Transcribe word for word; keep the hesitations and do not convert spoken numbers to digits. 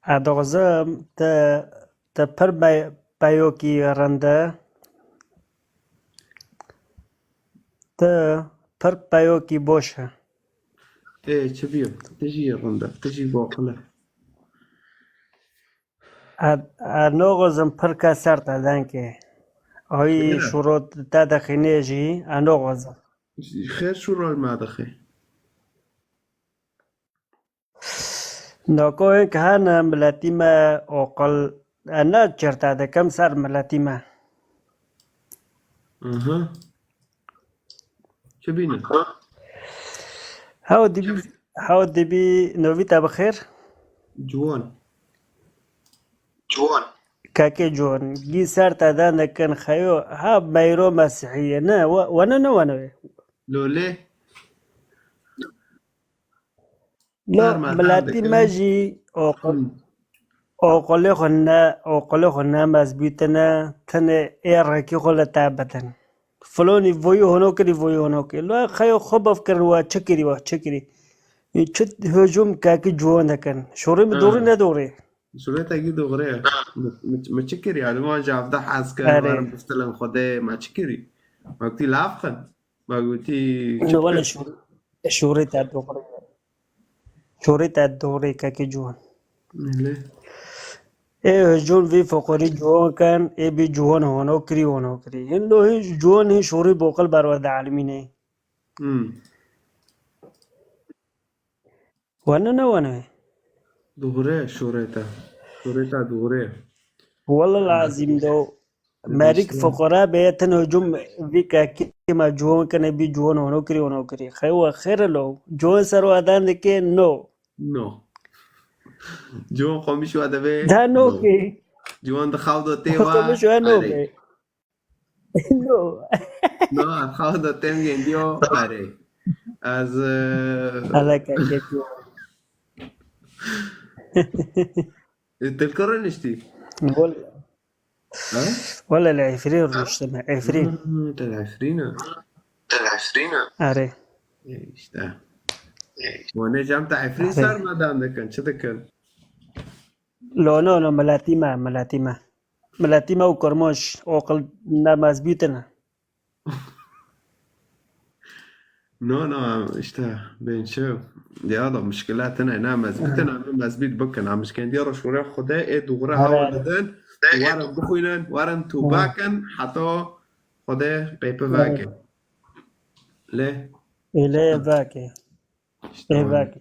Edozim te, te pir be-, peyokî rind e. Te pir peyokî boş e. Ê, çi bîyo? Ti jî rind e, ti jî boqil e. Ed-, Enoxozim pir ke ser te denkê. Ayî Xêr e. Şûro te dixînê jî, Enoxozim. Xêr şûro me dixê. Nakoyên ke hene miletî me oqil, e, ne çirte dikim ser miletî me. Aha. Çi bîne? Hew dibî, hew dibî novî te bi xêr. Ciwan. Ciwan. Kekê Ciwan. Gî ser te den dikin xeyo. Ha meyro mesihî ye. Ne, we-, wene ne wene wê. Lolê. No, Her me miletî derdikine. Me jî oqil-, Hmm. Oqilê xwe ne, oqilê xwe ne mezbûtine, tenê ê rekî xwe li te bidin. Filonî voyî hono kirî, voyî hono kirî. Lo xeyo xwe bifkirin, we çi kirî, we çi kirî. Çi hücum kekî Ciwan dikin. Şorî mi Ha. Doğru ne doğru? Şorê te gî doğru ye. Mi, mi, mi çi kirî? Alman ji avda hez kir, Erê. Werin biftilin xwe de, me çi kirî? Me gotî laf xin. Me gotî, çi Ne wele bike? Şorî, şorî te doğru. Şorî te doğru kekê Ciwan. Öyle. Ê hücum vî fokorî Ciwan ken, ê bî Ciwan hono kirî, hono kirî. Hin lo hin Ciwan hin şorî boqil berwe de alimîne. Hmm. Wene ne wene? Doğru, şorê te. Şorê te doğru. Wallahî lazim do. Merîk Diştê. Fuqara bê, ten hücum vî kekê me Ciwan kene bî Ciwan hono kirî, hono kirî. Xewa xêr lo. Ciwan ser wadan dike no. No. Ciwan qomiş wa deve. Da no ki. Ciwan de xaw do tê wa. Qomiş wa no ki. No. No, xaw do tem gendiyo pare. Az, e, Ala kekê Ciwan. Tilkar niştî. Wal- Ha? Wele li Efrîn rûniştime. Efrîn. Hmm, te li Efrîn e. Te li Efrîn e. Erê. E, işte. Wane cam te Efrîn Erê. Ser me dan dikin. Çi dikin? Lo, no, no, miletî me, miletî me. Miletî me û Kurmaş, oqil ne mezbûtine. No, no, işte, bên çi? Ya da muşkila tine, ne mezbît tine, em mezbît bikin. Em şkendiya roşgorê Xwedê ê dûgre hewa didin, warin bixwînin, warin tûba kin, heta Xwedê qeypi veke. Lê? Ê lê veke. İşte ê veke.